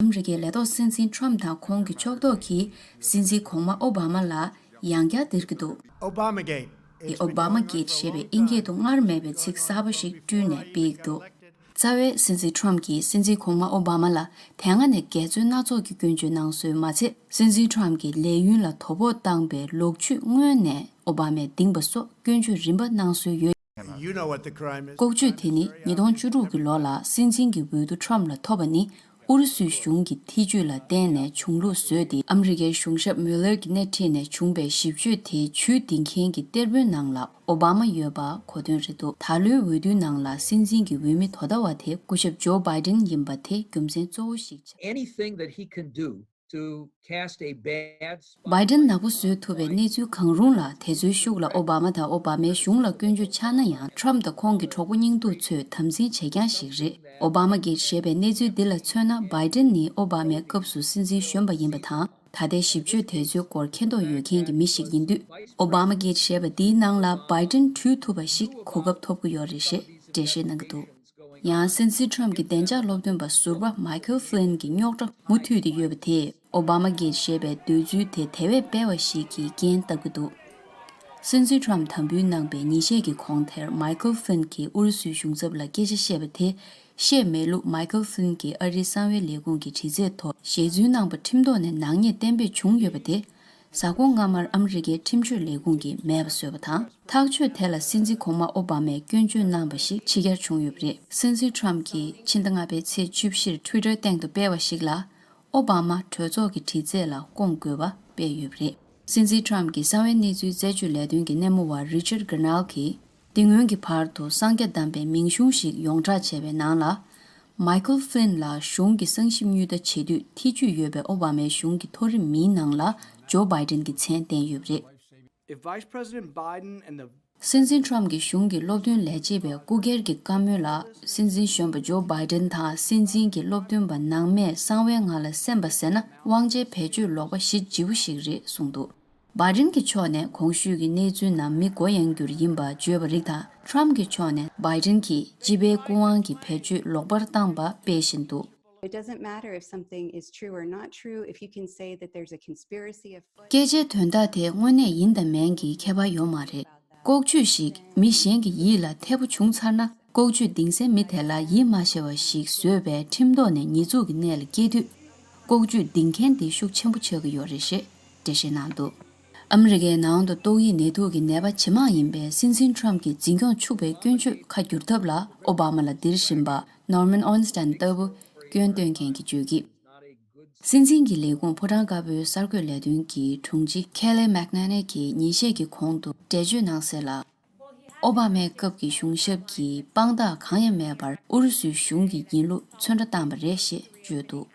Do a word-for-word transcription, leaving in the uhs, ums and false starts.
ཨ་མི་རི་ཀའི་ལས་ཐོག་སྲིད་འཛིན་ཁྲོམ་དང་ཁོང་གི་ཕྱོགས་གཏོགས་ཀྱིས་སྲིད་འཛིན་གོང་མ་ཨོ་བྷ་མ་ལ་ཡང་བསྐྱར་འདིར་གྱི་འདུག Obamagate. Obamagate ཞེས་པའི་ཨིན་སྐད་དུ་སྔར་མེད་པའི་ཚིག་གསར་པ་ཞིག་བསྐྲུན་ནས་སྤེལ་གྱི་འདུག་རྩ་བའི་སྲིད་འཛིན་ཁྲོམ་གྱིས་སྲིད་འཛིན་གོང་མ་ཨོ་བྷ་མ་ལ་དེ་སྔ་ནས་འགལ་རྩོད་སྣ་ཚོགས་ཀྱི་སྐྱོན་བརྗོད་གནང་སྲོལ་མ་ཚད། སྲིད་འཛིན་ཁྲོམ་གྱིས་ལས་ཡུན་ལ་དོ་ཕོག་བཏང་པའི་ལོག་ཇུས་སྔོན་ནས་ཨོ་བྷ་མས་འདིང་པ་སོགས་སྐྱོན་བརྗོད་རིམ་པ་གནང་སྲོལ་ཡོད། You know what the crime is. ལྐོག་ཇུས་དེ་ནི་ཉིས་སྟོང་བཅུ་དྲུག་གི་ལོ་ལ་སྲིད་འཛིན་གྱི་འོས་བསྡུ་ཁྲོམ་ལ་ཐོབ་པ་ནི་ཨུ་རུ་སུའི་གཞུང་གི་ཐེ་ཇུས་ལ་བརྟེན་ནས་བྱུང་ལུགས་བཟོས་ཏེ། ཨ་མི་རི་ཀའི་གཞུང་ཞབས་མུ་ལར་གྱི་སྣེ་ཁྲིད་ནས་བྱུང་པའི་ཞིབ་དཔྱོད་དེའི་ཇུས་འདིང་མཁན་གྱི་གཏེར་དཔོན་ནང་ལ་ཨོ་བྷ་མ་ཡོད་པ་གོ་དོན་རེད་འདུག་ད་ལོའི་འོས་བསྡུའི་ནང་ལ་སྲིད་འཛིན་གྱི་འོས་མི་དོ་ཟླ་བ་དེ་སྐུ་ཞབས་ཇོ་བྷའི་ཏིན་ཡིན་པ་དེ་རྒྱུ་མཚན་གཙོ་བོ་ཞིག་ཆགས། Anything that he can do to cast a bad spot བྷའི་ཏིན་ནག་པོ་བཟོས་ཐུབ་པའི་གནས་ཚུལ་གང་རུང་ལ། དེ་ཚོའི་ཤུགས་ལ་ཨོ་བྷ་མ་དང་ཨོ་བྷ་མའི་གཞུང་ལ་སྐྱོན་བརྗོད་ཆགས་ན་ཡང་། ཁྲོམ་དང་ཁོང་གི་གྲོགས་པོ་རྙིང་སྡུག་ཚོས་དམ་འཛིན་བྱེད་རྐྱང་ཞིག་རེད། ཨོ་བྷ་མ་གེད་ཞེས་པའི་གནས་ཚུལ་འདི་ལ་མཚོན་ན། བྷའི་ཏིན་ནི་ཨོ་བྷ་མའི་སྐབས་སུ་སྲིད་འཛིན་གཞོན་པ་ཡིན་པ་དང་། ད་ལྟའི་ཞིབ་དཔྱོད་དེ་ཚོའི་སྐོར་མཁྱེན་རྟོགས་ཡོད་མཁན་གྱི་མི་ཞིག་ཡིན་དུས། ཨོ་བྷ་མ་གེད་ཞེས་པ་འདིའི་ནང་ལ་བྷའི་ཏིན་བྲུས་ཐུབ་པ་ཞིག་གོ་སྐབས་ཐོབ་ཀྱི་ཡོད་རེད་ཞེས་འགྲེལ་བཤད་གནང་གི་འདུག་ཡང་སྲིད་འཛིན་ཁྲོམ་གྱི་བདེ་འཇགས་སློབ་སྟོན་པ་ཟུར་པ་མའི་ཁལ་ཧྥི་ལིན་གྱི་རྙོག་དྲ་མུ་མཐུད་དེ་ཡོད་པ་དེས། ཨོ་བྷ་མ་གེད་ཞེས་པའི་འདོད་ཚུལ་དེ་དེ་བས་སྤེལ་བ་ཞིག་གི་རྐྱེན་བཏབ་ཀྱི་འདུག་སྲིད་འཛིན་ཁྲོམ་དམ་འབུལ་གནང་པའི་ཉིན་ཤས་ཀྱི་གོང་དེར། མའི་ཁལ་ཧྥི་ལིན་གྱིས་ཨུ་རུ་སུའི་གཞུང་ཚབ་ལ་སྐད་ཆ་བཤད་པ་དེ་བཤད་མེད་ལུགས། མའི་ཁལ་ཧྥི་ལིན་གྱིས་ཨ་རིའི་གསང་བའི་ལས་ཁུངས་ཀྱི་དྲི་རྩད་ཐོག་ཞལ་འཛུལ་གནང་པ་ཁྲིམས་ཐོག་ནས་ནག་ཉེས་གཏན་འབེབས་བྱུང་ཡོད་པ་དེ། གཟའ་འཁོར་སྔ་མར་ཨ་མི་རི་ཀའི་ཁྲིམས་གཅོད་ལས་ཁུངས་ཀྱིས་མེད་པ་བཟོས་པ་དང་། ཐག་གཅོད་དེ་ལ་སྲིད་འཛིན་གོང་མ་ཨོ་བྷ་མས་སྐྱོན་བརྗོད་གནང་པ་ཞིག་ཕྱི་གྱར་བྱུང་ཡོད་པ་རེད། སྲིད་འཛིན་ཁྲོམ་གྱིས་ཕྱི་ཟླ་ལྔ་པའི་ཚེས་བཅུ་བཞིར་ཊུའི་ཊར་སྟེང་དུ་སྤེལ་བ་ཞིག་ལ། ཨོ་བྷ་མ་གྲོས་ཚོགས་ཀྱི་དྲི་རྩད་ལ་སྐོང་དགོས་པ་སྤེལ་ཡོད་པ་རེད། སྲིད་འཛིན་ཁྲོམ་གྱི་གསང་བའི་གནས་ཚུལ་རྩད་གཅོད་ལས་དོན་གྱི་སྣེ་མོ་བ་རི་ཆར་གྷི་ར་ནལ་གྱིས། དེ་སྔོན་གྱི་བར་དུ་གསང་རྒྱ་བསྡམས་པའི་མིང་གཞུང་ཞིག་ཡོངས་བསྒྲགས་བྱས་པའི་ནང་ལ། མའི་ཁལ་ཧྥི་ལིན་ལ་གཞུང་གི་གསང་ཞིབ་གཉིས་ཀ་བྱེད་དུས་ཐེ་ཇུས་ཡོད་པའི་ཨོ་བྷ་མའི་གཞུང་གི་མཐོ་རིམ་མིའི་ནང་ལ་ཇོ་བྷའི་ཏིན་གྱི་མཚན་བསྟན་ཡོད་པ་རེད། If Vice President Biden and the སྲིད་འཛིན་ཁྲོམ་གྱི་གཞུང་གི་སློབ་སྟོན་ལས་བྱེད་པས་སྐུ་སྒེར་གྱི་བཀའ་མོལ་ལ། སྲིད་འཛིན་གཞོན་པ་ཇོ་བྷའི་ཏིན་དང་སྲིད་འཛིན་གྱི་སློབ་སྟོན་པ་ནང་མས་གསང་བའི་ངང་ལ་གསན་པ་ཟེར་ན། དབང་ཆའི་བེད་སྤྱོད་ལོག་པ་གཞི་ལྗིད་པོ་ཞིག་རེད་གསུངས་འདུག་བྷའི་ཏིན་གྱི་ཕྱོགས་ནས་གོང་ཞུས་ཀྱི་གནས་ཚུལ་རྣམས་མི་མགོ་ཡངས་རྒྱུར་ཡིན་པ་བརྗོད་པ་རིགས་དང་། ཁྲོམ་གྱི་ཕྱོགས་ནས་བྷའི་ཏིན་གྱིས་སྤྱི་པའི་སྐུ་དབང་གི་བེད་སྤྱོད་ལོག་པར་བཏང་པ་སྤེལ་བཞིན་འདུག It doesn't matter if something is true or not true, if you can say that there's a conspiracy afoot. སྐད་ཆའི་དོན་དག་དེ་དངོས་གནས་ཡིན་དང་མིན་གྱི་ཁྱད་པར་ཡོད་མ་རེད། ལྐོག་ཇུས་ཤིག་མི་གཞན་གྱི་ཡིད་ལ་འཐད་པོ་བྱུང་ཚར་ན། ལྐོག་ཇུས་འདིང་སའི་མི་དེ་ལ་ཡིད་མ་ཆེས་པ་ཞིག་བཟོས་པས་ཁྲིམས་ཐོག་ནས་ཉེས་འཛུགས་ཀྱི་གནས་ལ་སྐྱེལ་དུས། ལྐོག་ཇུས་འདིང་མཁན་དེ་ཤུགས་ཆེན་པོ་ཆགས་ཀྱི་ཡོད་རེད་ཞེས་འགྲེལ་བཤད་གནང་འདུག་ཨ་མི་རི་ཀའི་ནང་དུ་ཏོག་དབྱིབས་ནད་དུག་གི་ནད་པ་ཇེ་མང་ཡིན་པས། སྲིད་འཛིན་ཁྲོམ་གྱིས་འཛིན་སྐྱོང་ཆུག་པའི་སྐྱོན་བརྗོད་ཁ་བསྒྱུར་ཐབས་ལ་ཨོ་བྷ་མ་ལ་འདིར་བཞིན་པ། ནོར་མན་ཨོན་སི་ཏན་ལྟ་བུ་སྐྱོན་སྟོན་མཁན་གྱིས་བརྗོད་ཀྱིས། སྲིད་འཛིན་གྱི་ལས་ཁུངས་ཕོ་བྲང་དཀར་པོའི་གསར་འགོད་ལས་དོན་གྱི་དྲུང་ཆེ་ཁེ་ལེ་མེག་ན་ནེ་གྱིས་ཉིན་ཤས་ཀྱི་གོང་དུ་འགྲེལ་བརྗོད་གནང་གསལ་ལ། ཨོ་བྷ་མའི་སྐབས་ཀྱི་གཞུང་ཞབས་ཀྱིས་དཔང་རྟགས་གང་ཡང་མེད་པར་ཨུ་རུ་སུའི་གཞུང་གི་ཡིན་ལུགས་མཚོན་ར་བཏང་པ་རེད་ཞེས་བརྗོད་འདུག